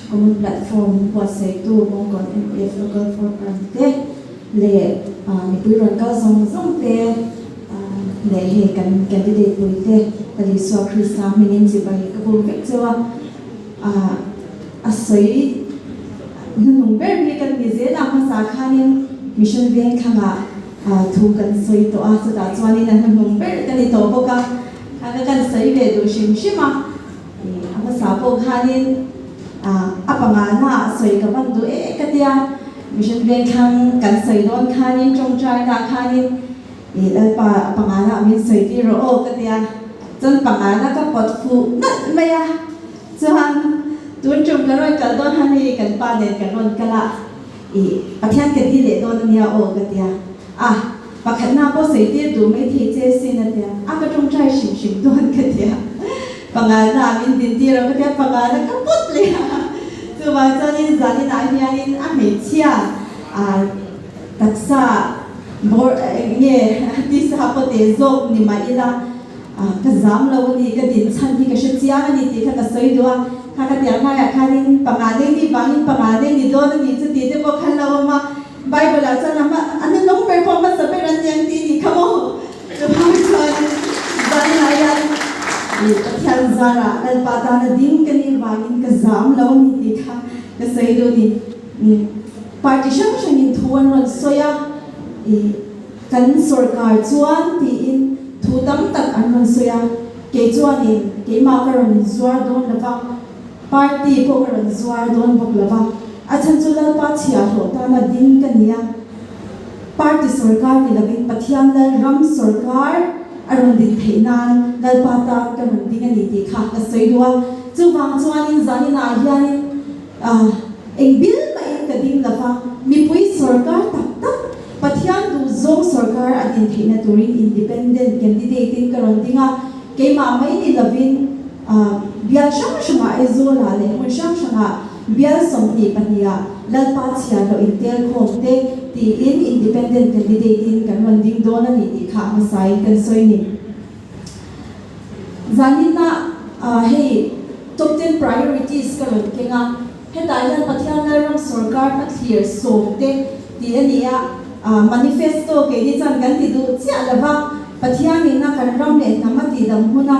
Common Platform buatsaihtu Bawngkawn MPF Local Forum te leh mipui rawn kal zawng zawng te leh hei kan candidate pui te Lal Isua Krista hmingin chibai ka bum vek cheu a, a sawi hnuhnung ber hi kan ni zel a, hmasa khanin Mission Vengthlangah thu kan sawi tawh a, chutah chuanin a hnuhnung ber ka ni tawh bawk a, kha ka kan sawi ve duh hrim hrim a. A hmasa pawh khanin a pangana ah sawi ka van duh e ka tia, Mission Vengthlang kan sawi dawn khanin tawngtaina ah khanin i Lalpa a pangana ah min sawi tir rawh aw ka tia, chuan pangana ka pawt fuh nalh mai a, chuan tun tum kan rawn kal dawn han hei kan pa nen kan rawn kal a, i Pathian ka dil leh dawn ania aw ka tia, a pakhatna pawh sawi tir duh mai thei che sin a tia, a ka tawngtai hrim hrim dawn ka tia. Pangana min din tir a ka tia pangana ka pawt leh a, chuvang chuanin zaninah hianin a hmeichhia taksa bawr eng nge tisa pawh teh zawk ni mah ila ka zam lo a ni, ka din chhan hi ka hre chiang a ni tih kha ka sawi duh a, kha ka tiang laiah khanin panga nei ni vangin panga nei ni dawn a ni chu tih te pawh khan lo awm a, Bible ah chuan a hnunung ber pawh hmasa ber an ni ang tih ni kha maw. Chuvang chuan zaninah hian Pathian zarah Lalpa tana ding ka nih vangin ka zam lo a ni tih kha ka sawi duh a ni. Party hrang hrangin thu an rawn sawi a, kan sorkar chuan tiin thu tam tak an rawn sawi a, kei chuanin keimah ka rawn inzuar dawn lo va, party pawh ka rawn zuar dawn bawk lo va, a chhan chu Lalpa chhiahhlawh tana ding ka ni a. Party sorkar ni lovin Pathian Lal ram sorkar a rawn din theih nan Lalpa tan ka rawn ding a ni tih kha ka sawi duh a. Chuvang chuanin zaninah hianin eng bil mahin ka ding lo va, mipui sorkar tak tak Pathian duhzawng sorkar a din theihna turin independent candidate in ka rawn ding a. Keimah mai ni lovin bial hrang hrangah Aizawlah leh hmun hrang hrangah bial 22 ah Lalpa chhiar loh intel khawm te tiin independent candidate in kan rawn ding dawn a ni tih kha hmasain kan sawi ni. Zaninah hei top 10 priorities ka rawn keng a, hetah hian Pathian Lalram sawrkar hmathlir sawm te tih a ni a, manifesto keini chuan kan ti duh chiah lo va, Pathianin a kan ram leh hnam a tihdam huna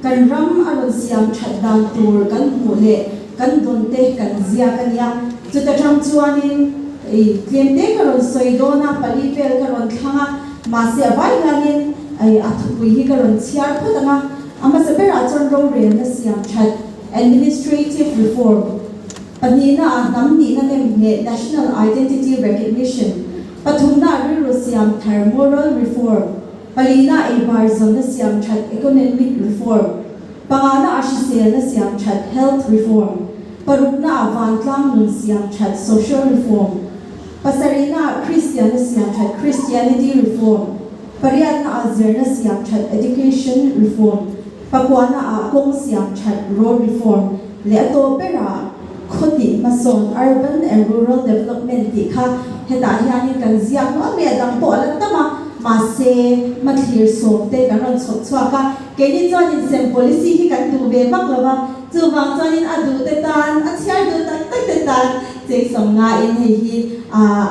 kan ram a rawn siam that dan tur kan hmuh leh kan dawn te kan ziak a nia. Chuta tang chuanin i tlem te ka rawn sawi dawn a, pali vel ka rawn thlang a, mahse a vai hianin a thupui hi ka rawn chhiar phawt ang a. A hmasa berah chuan rorelna siam that, administrative reform, pahnihna ah hnam nihna nem hneh, national identity recognition, Pathumna rilru siam thar moral reform, palina eibar zawnna siam that economic reform, pangana a hriselna siam that health reform, parukna a vantlang nun siam that social reform, pasarihna a Kristianna siam that Christianity reform, pariatna a zirna siam that education reform, pakuana a kawng siam that road reform leh a tawp berah Khaw tih hmasawn, Urban and Rural Development, tih kha hetah hianin kan ziak nual mai a, dang pawh a la tam a, mahse hmathlir sawm te kan rawn chhawp chhuak a, keini chuanin sem policy hi kan duh ve vak lo va, chuvang chuanin a duh te tan, a chhiar duh tak tak te tan chengsawm ngaiin hei hi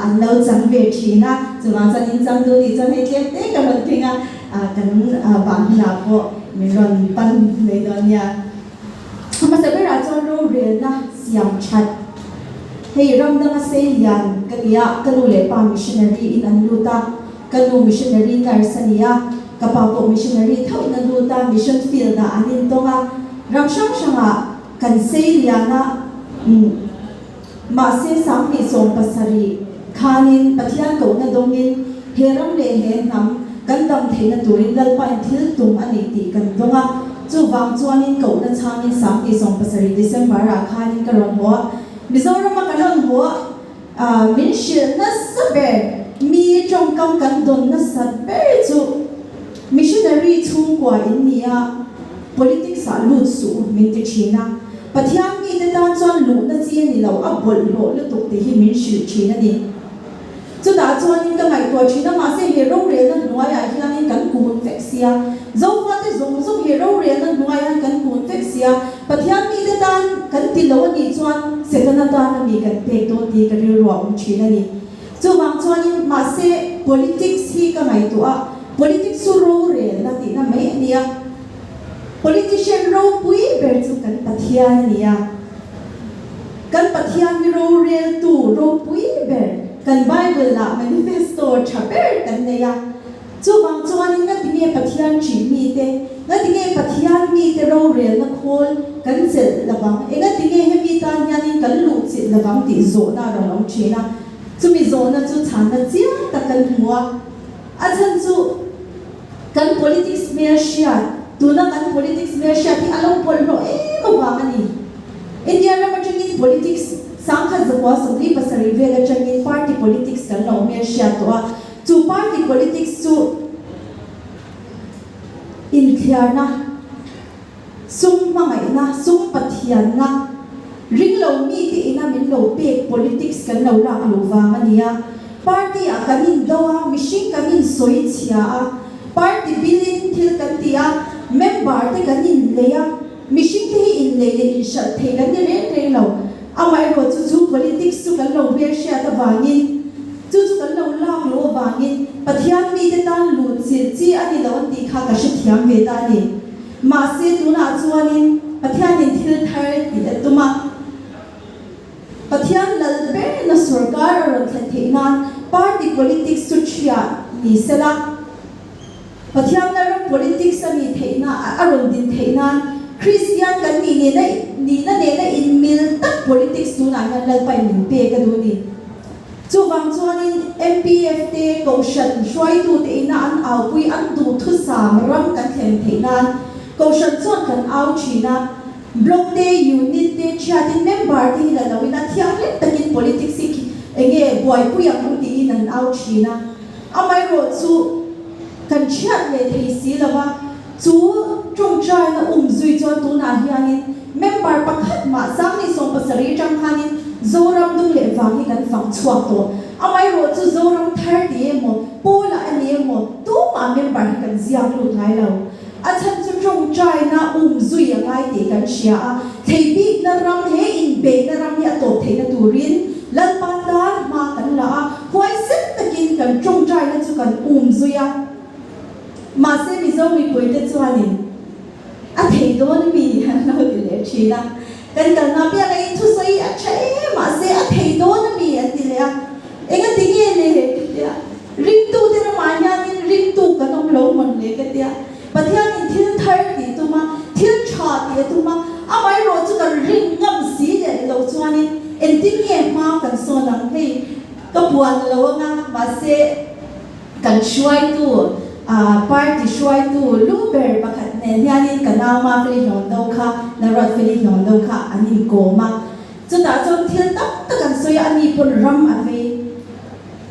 an lo chang ve thin a, chuvang chuan in chang duh nih chuan hei tlem te ka rawn keng a, kan bang hunah pawh min rawn pan mai dawn nia. Hmasa berah chuan rorelna siam that. Hei ram danga sei lian ka ni a, ka nu leh pa missionary in an lut a, ka nu missionary nurse a ni a, ka pa pawh missionary tho in a lut a, mission field ah an intawng a, ram hrang hrangah kan sei lian a, umm mahse 2017 khanin Pathian kohna dawngin he ram leh he hnam kan dam theihna turin Lalpain thil tum a ni tih kan dawng a, chuvang chuanin kohna chhangin 2017 December ah khanin ka rawn haw a, Mizorama kan rawn haw a, min hrilh nasa ber, mi tawngkam kan dawn nasa ber chu missionary chhungkua in ni a, politics ah lut suh u min ti thin a. Pathian mite tan chuan luhna chi a ni lo, a bawlhhlawh lutuk tih hi min hrilh thin a ni. Chutah chuanin ka ngaihtuah thin a, mahse he rorelna hnuaiah hianin kan kun vek sia. Zofate zawng zawng he rorelna hnuaiah hian kan kun vek sia. Pathian mite tan kan ti lo a nih chuan Setana tan a mi kan pek dawn tih ka rilru a awm thin a ni. Chuvang chuanin mahse politics hi ka ngaihtuah a, politics chu rorelna tihna mai a nia. Politician ropui ber chu kan Pathian a ni a. Kan Pathian hi roreltu ropui ber, kan Bible ah manifesto tha ber kan nei a. Chuvang chuanin ngatinge Pathian ṭih mite, ngatinge Pathian mite rorelna khawl kan chelh lovang, engatinge hemi tan hianin kan luh chilh lovang tih zawhna a rawn awm ṭhin a. Chumi zawhna chu chhanna chiang tak kan hmu a. A chhan chu kan politics hmelhriat, tuna kan politics hmelhriat hi a lo bawlhhlawh em avang a ni. India ram atangin politics 1947 vel atangin party politics kan lo hmelhriat tawh a. Chu party politics chu inthliarna, sum hmangaihna, sum pathianna, ringlo mite ina min lo pek politics kan lo lak loh vang a ni a. Party ah kan indo a, mihring kan insawi chhia a, party bilin thil kan ti a, member te kan inlei a, mihring te hi inlei leh inhralh thei kan ni reng reng lo. Amaherawhchu chu politics chu kan lo hmelhriat avangin, chu chu kan lo lak loh avangin Pathian mite tan lut chilh chi a ni lo an tih kha ka hrethiam ve ta a ni. Mahse tunah chuanin Pathianin thil thar tih a tum a, Pathian lal berna sorkar a rawn thlen theih nan party politics chu ṭhiah ni sela, Pathian lal ram politics a nih theihna a rawn din theih nan Kristian kan nih nena nihna nena inmil tak politics tunah hian Lalpain min pek a duh a ni. Chuvang chuanin MPF te Kohhran hruaitute ina an aupui an duhthusam ram kan thlen theih nan Kohhran chuan kan au thin a, Block te, Unit te thiatin member te hi la loin a thianghlim takin politics hi enge buaipui ang u tiin an au thin a. Amaherawh chu kan thiat leh thei si lo va, chu tawngtaina um zui chuan tunah hianin member pakhat mah 2017 atang khanin Zoram dung leh vang hi kan fak chhuak tawh. Amaherawh chu Zoram thar ti emaw, Pawlah a ni emaw, tumah member hi kan ziak lut ngai lo. A chhan chu tawngtaina um zui a ngai tih kan hria a, thei bikna ram he inbeihna ram hi a tawp theihna turin Lalpa tan hma kan la a, huaisen takin kan tawngtaina chu kan um zui a. Mahse Mizo mipuite chuanin a thei dawn mi an lo ti leh thin a, kan kalna pianga in thusawi a tha e mahse a thei dawn ami an ti leh a, engati nge le ka tia. Ringtute ramah hianin ringtu kan awm lo mawn le ka tia. Pathianin thil thar tih tum a, thil tha tih a tum a, amaherawh chu kan ring ngam si leh lo chuanin engtin nge hma kan sawn ang? Hei ka puan lo anga mahse kan hruaitu party hruaitu lu ber pakhat nen hianin ka nau Mafeli Hlawndo kha, Naruatfeli Hlawndo kha an inkawm a, chutah chuan thil tam tak an sawi a, ani pawn ram a vei.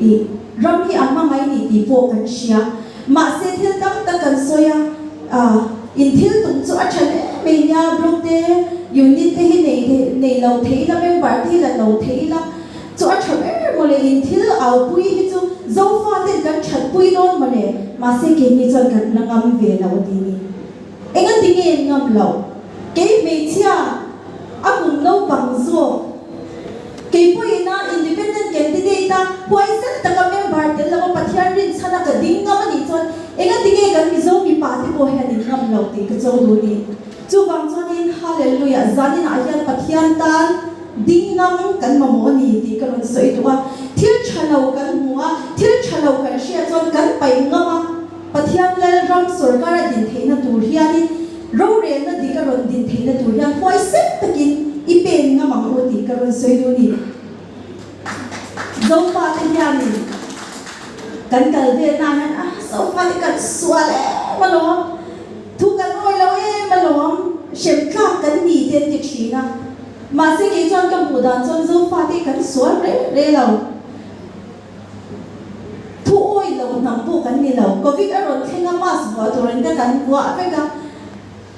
I ram hi a hmangaih ni tih pawh kan hria. Mahse thil tam tak kan sawi a, ah in thil tum chu a tha hle mai nia, block te, unit te hi nei nei lo thei ila, member te hi la lo thei ila chu a tha ber mawle, in thil aupui hi chu Zofa ten kan thatpui dawn mawle, mahse keini chuan kan la ngam ve lo a ti ni. Engati nge ngam lo? Kei hmeichhia a kum naupang zawk. Kei pawhin a independent candidate a huaisen taka member tel lova Pathian rinchhan a ka ding ngam a nih chuan engati nge kan Mizo mipa te pawh hian in ngam lo tih ka cho duh a ni. Chuvang chuanin Hallelujah zaninah hian Pathian tan ding ngam kan mamawh a ni tih ka rawn sawi duh a. Thil tha lo kan hmu a, thil tha lo kan hriat chuan kan paih ngam a. Pathian lal ram sorkar a din theihna tur hianin rorelna dik a rawn din theihna tur hian huaisen takin i pen ngam ang u tih ka rawn sawi duh a ni. Zofate hianin kan kal velna hian a Zofate kan sual em alawm, thu kan awi lo em alawm, hrem tlak kan ni te an ti thin a. Mahse kei chuan ka hmuh dan chuan Zofate kan sual reng reng lo. Thu awi lo hnam pawh kan ni lo. Covid a rawn thleng a, mask vuah turin te kan vuah vek a,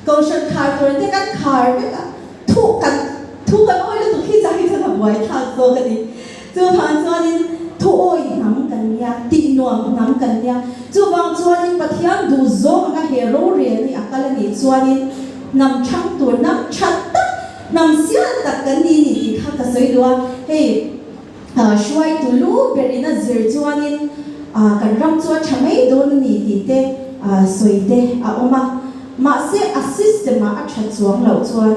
kohhran khar turin te kan khar vek a, thu kan thu kan awi lutuk hi chang hi chuan a buai thlak zawk a ni. Chuvang chuanin Thuawi hnam kan nia, tih nuam hnam kan nia. Chuvang chuanin Pathian duh zawng anga he rorel hi a kal a nih chuanin hnam thang tur hnam that tak, hnam sial tak kan ni ni tih kha ka sawi duh a. Hei hruaitu lu berin a zir chuanin kan ram chu a tha mai dawn a ni tih te sawi te a awm a. Mahse a system ah a tha chuang loh chuan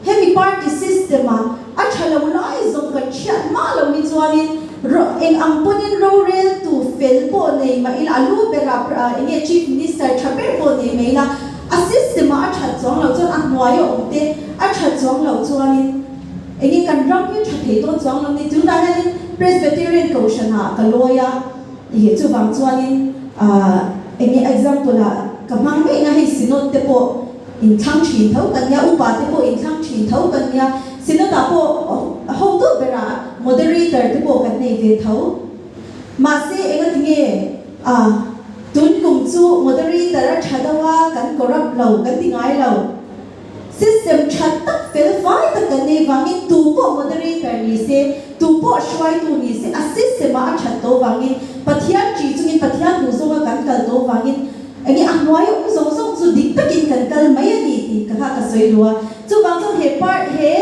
Hemi party system a a tha lo lai zawng kan hriat mah lo hi chuanin ro eng ang pawnin rorel tu fel pawh nei mah ila a lu berah eng nge chief minister tha ber pawh nei mah ila a system ah a that chuang loh chuan a hnuai a awm te a that chuang loh chuanin eng nge kan ram hi tha thei dawn chuang lo ni tunah hianin Presbyterian kohhran ah ka lawi a ih chuvang chuanin ah eng nge example ah ka hmang mai anga hei synod te pawh Inthlang thin tho kan nia, upa te pawh inthlang thin tho kan nia, Synod ah pawh hotu berah moderator te pawh kan nei ve tho. Mahse engati nge a tun kum chu moderator a tha deuh a, kan corrupt lo kan ti ngai lo. System tha tak fel fai tak kan nei vangin tu pawh moderator ni se, tu pawh hruaitu ni se a system ah a that tawh vangin Pathian ṭih chungin Pathian duh zawnga kan kal tawh vangin Enge a hnuai awm zawng zawng chu dik takin kan kal mai a ni tih ka kha ka sawi duh a. Chuvang chuan he part he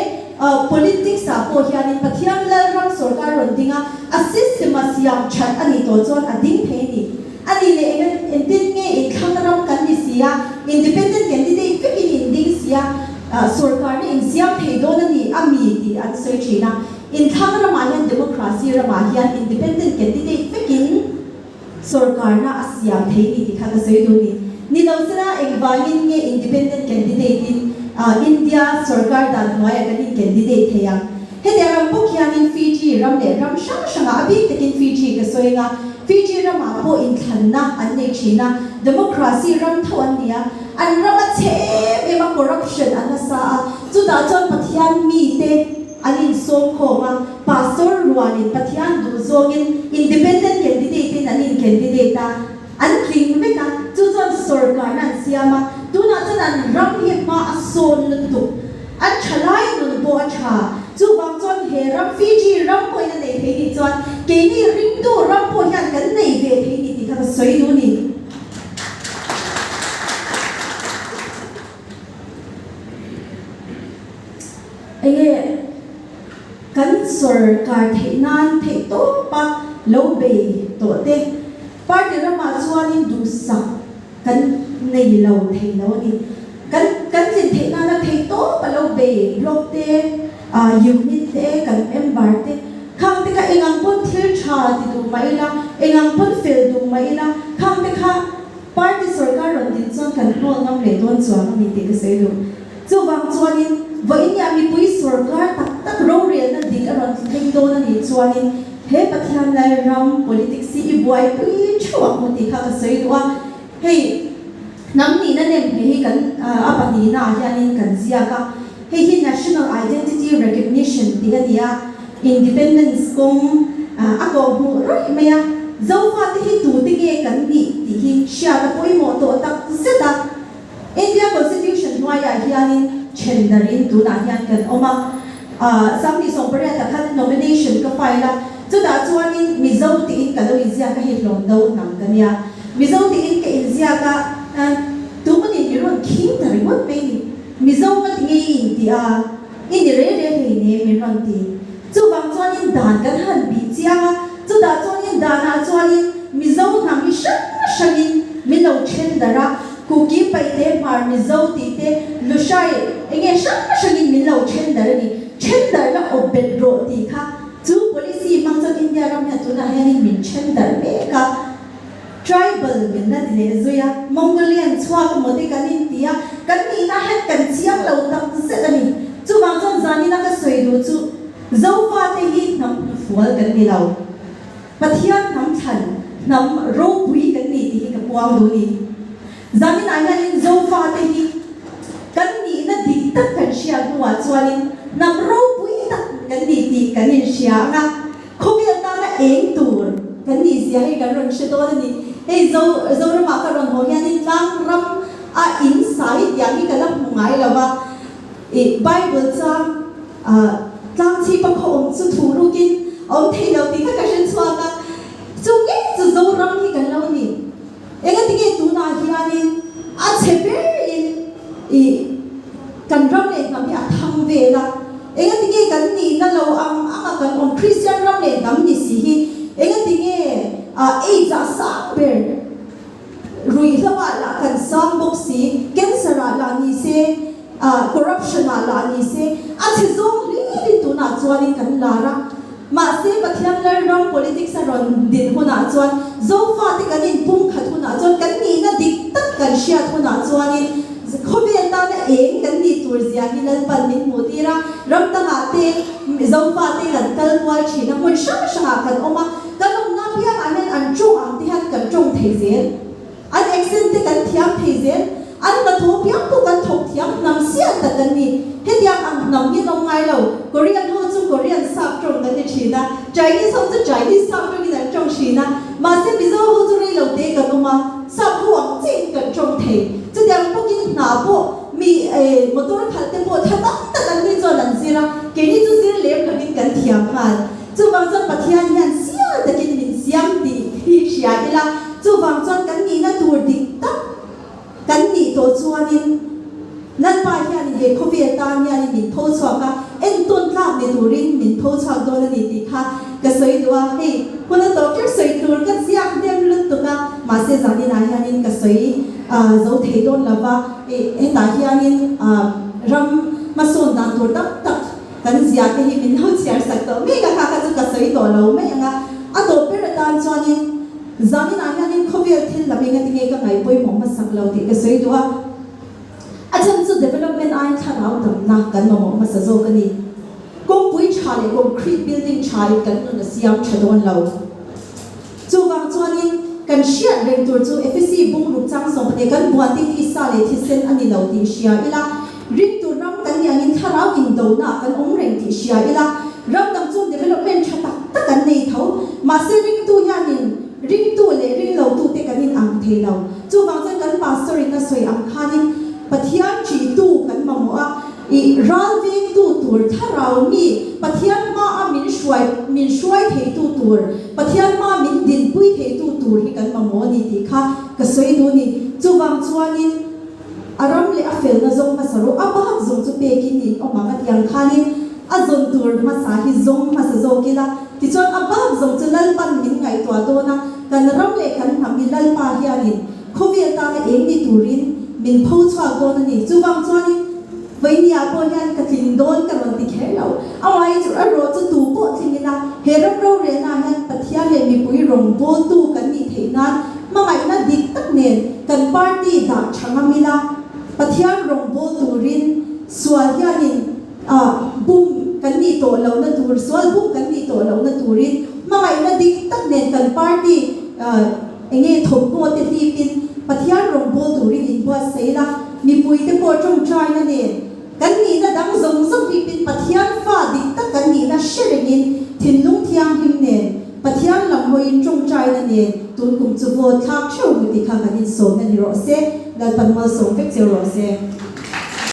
politics ah pawh hianin Pathian Lalram sawrkar rawn ding a, a system a siam that a nih tawh chuan a ding thei a ni. A nih leh eng engtin nge inthlang ram kan ni si a, independent candidate vekin in ding si a, sawrkarna in siam thei dawn a ni a mi tih an sawi thin a. Inthlang ramah hian democracy ramah hian independent candidate vekin Sawrkarna a siam thei ni tih kha ka sawi duh ni. Ni lo sela engvangin nge independent candidate in India sawrkar dan hnuaiah kan in candidate thei ang? Hetiang ram bawk hianin Fiji ram leh ram hrang hrangah a bik takin Fiji ka sawi anga Fiji ramah pawh inthlanna an nei thin a, democracy ram tho an ni a, an ram a chhe em em a, corruption a nasa a, chutah chuan Pathian mite An insawm khawm a, Pastor rualin Pathian duh zawngin Independent candidate in an in candidate a, an tling vek a, chu chuan sawrkarna an siam a, tunah chuan an ram hi hma a sawn lutuk, an thalai nun pawh a tha, chuvang chuan he ram Fiji ram pawhin a nei thei nih chuan keini ringtu ram pawh hian kan nei ve thei ni tih kha ka sawi duh a ni. Enge kan sawrkar theih nan theih tawpa lo bei tawh te party ramah chuanin duhsak kan nei lo thei lo a ni. Kan kan tlin theih nana theih tawpa lo bei block te, unit te, kan member te khang te kha engang pawn thil tha ti duh mah ila, engang pawn fel duh mah ila khang te kha party sawrkar rawn din chuan kan hnawl ngam leh dawn chuang a ni tih ka sawi duh. Chuvang chuanin, vawiin mipui sawrkar tak tak rorelna dik a rawn thleng dawn a nih chuanin he Pathian lai ram politics hi i buaipui theuh ang u tih kha ka sawi duh a. Hei hnam nihna nem he hi kan a pahnihna ah hianin kan ziak a, hei hi National Identity Recognition tih a ni a, Independence kawng a kawhhmuh rawih mai a, Zofate hi tute nge kan nih tih hi hriat a pawimawh tawh tak zet a. India Constitution hnuaiah hianin then darin tunah hian kan awm a, 28 ah khan nomination ka file a, chutah chuanin Mizo tiin ka lo inziak a, hei hlawm do hnam ka nia, Mizo tiin ka inziak a, tumanin mi rawn khing ta ringawt mai ni, Mizo nga ti nge i intih a, i ni rei rei hlei ne min rawn ti. Chuvang chuanin dan kan han bih chiang a, chutah chuanin danah chuanin Mizo hnam hi hrang hrangin min lo then darh a, Kuki paihte hmar Mizo tih te Lushai enge hrang hrangin min lo then darh a ni. Then darh la awp bet rawh tih kha chu policy hmang chuan India ram hian tunah hianin min then darh mek a, tribal min la ti leh zui a, Mongolian chhuak emaw te kan inti a, kan nihna hian kan chiang lo tak zet a ni. Chuvang chuan zanina ka sawi duh chu Zofate hi hnam hnufual kan ni lo. Pathian hnam thlan, hnam ropui kan ni tih hi ka puang duh a ni. Zaninah hianin Zofate hi kan nihna dik tak kan hriat hnuah chuanin hnam ropui tak kan ni tih kan inhria ang a, khawvel tana eng tur kan nih zia hi kan rawn hre dawn a ni. Hei Zo Zoramah ka rawn haw hianin tlang ram a in sai tiang hi ka la hmu ngai lo va. I Bible chang tlang chhipa khaw awm chu thu rukin a awm thei lo tih kha ka hre chhuak a. Zoram hi kan lo ni. Engatinge tunah hianin a chhe berin i kan ram leh hnam hi a thang vel a, engatinge kan nihna lo ang anga kan awm Kristian ram leh hnam ni si hi engatinge AIDS ah sang ber ruihhlo ah lah kan sang bawk si, cancer ah lah ni se, corruption ah lah ni se, a chhe zawng hlirin tunah chuanin kan lar a. Mahse, Pathian Lalram politics a rawn din hunah chuan Zofate kan inpumkhat hunah chuan kan nihna dik tak kan hriat hunah chuanin khawvel tana eng kan nih tur zia hi Lalpan min hmuh tir a, ram dangah te Zofate kan kal kual thin a, hmun hrang hrangah kan awm a, kan awmna apiangah hian an tawng ang te hian kan tawng thei zel. An accent te kan thiam thei zel, an hnathawh piang pawh kan thawk thiam hnam sial tak an ni. Hetiang ang hnam hi an awm ngai lo. Korean ho chu Korean sap tawng kan ti thin a, Chinese ho chu Chinese sap tawngin an tawng thin a, mahse Mizo ho chu rei lo te kan awm a, sap ho ang chiahin kan tawng thei. Chutiang bawkin hna pawh mi motor khalh te pawh tha tam tak an ni chuan an zir a, keini chu zir lem lovin kan thiam nghal. Chuvang chuan Pathian hian sial takin min siam tih hi hria ila, chuvang chuan kan nihna tur dik tak kan nih tawh chuanin Lalpa hian he khawvel tan hianin min tho chhuak a, entawn tlak ni turin min tho chhuak dawn a ni tih kha ka sawi duh a. Hei hun a tawh ber sawi tur ka ziak hnem lutuk a, mahse zaninah hianin ka sawi zo thei dawn lo va, hetah hianin ram hmasawn dan tur tam tak Kan zia te hi min lo chhiar sak tawh mek a, kha kha chu ka sawi tawh lo mai ang a. A tawp ber atan chuanin zaninah hianin khawvel thil lam engatinge ka ngaih pawimawh hmasak lo tih ka sawi duh a. A chhan chu development aiin thlarau damna kan mamawh hmasa zawk a ni. Kawngpui tha leh concrete building tha in kan nun a siam tha dawn lo. Chuvang chuanin kan hriat reng tur chu Efesi bungruk chang 12 kan buan te tisa leh thisen a ni lo tih hria ila, ringtu ram kan nih angin thlarau indona kan awm reng tih hria ila, ram dang chuan development tha tak tak an nei tho, mahse ringtu hianin ringtu leh ringlotute kan in ang thei lo. Chuvang chuan kan pastor in a sawi ang khanin Pathian ṭihtu kan mamawh a, I ral vengtu tur thlarau mi, Pathian hmaa min hruai min hruai theitu tur, Pathian hmaa min dinpui theitu tur hi kan mamawh a ni tih kha ka sawi duh a ni. Chuvang chuanin a ram leh a felna zawng hmasa rawh, a bak zawng chu pekin in awm ang a tih ang khanin a zawn tur hmasa hi zawng hmasa zawk ila, tichuan a bak zawng chu Lalpan min ngaihtuah dawn a, kan ram leh kan hnam hi Lalpa hianin Khawvel tana eng ni turin min pho chhuak dawn a ni. Chuvang chuanin Vainia pawh hian ka tling dawn ka rawn ti kher lo. A uai chu erawh chu tu pawh tling ila he ram rorelnaah hian Pathian leh mipui rawngbawltu kan nih theih nan hmangaihna dik tak nen kan party dah tha ngam ila Pathian rawngbâwl turin sual hianin bum kan nih tawh lohna tur sual bum kan nih tawh lohna turin hmangaihna dik tak nen kan party Enge thawmhnaw te hlipin Pathian rawngbâwl turin inbuatsaih la, mipuite pawh ṭawngṭaina nen kan nihna dang zawng zawng hlipin Pathian fa dik tak kan nihna hre rengin thinlung thianghlim nen Pathian lam hawiin ṭawngṭaina nen tun kum chu vote thlak ṭheuh hmu tih kha kan insawmna ni rawh se. Lalpan malsawm vek cheu rawh se.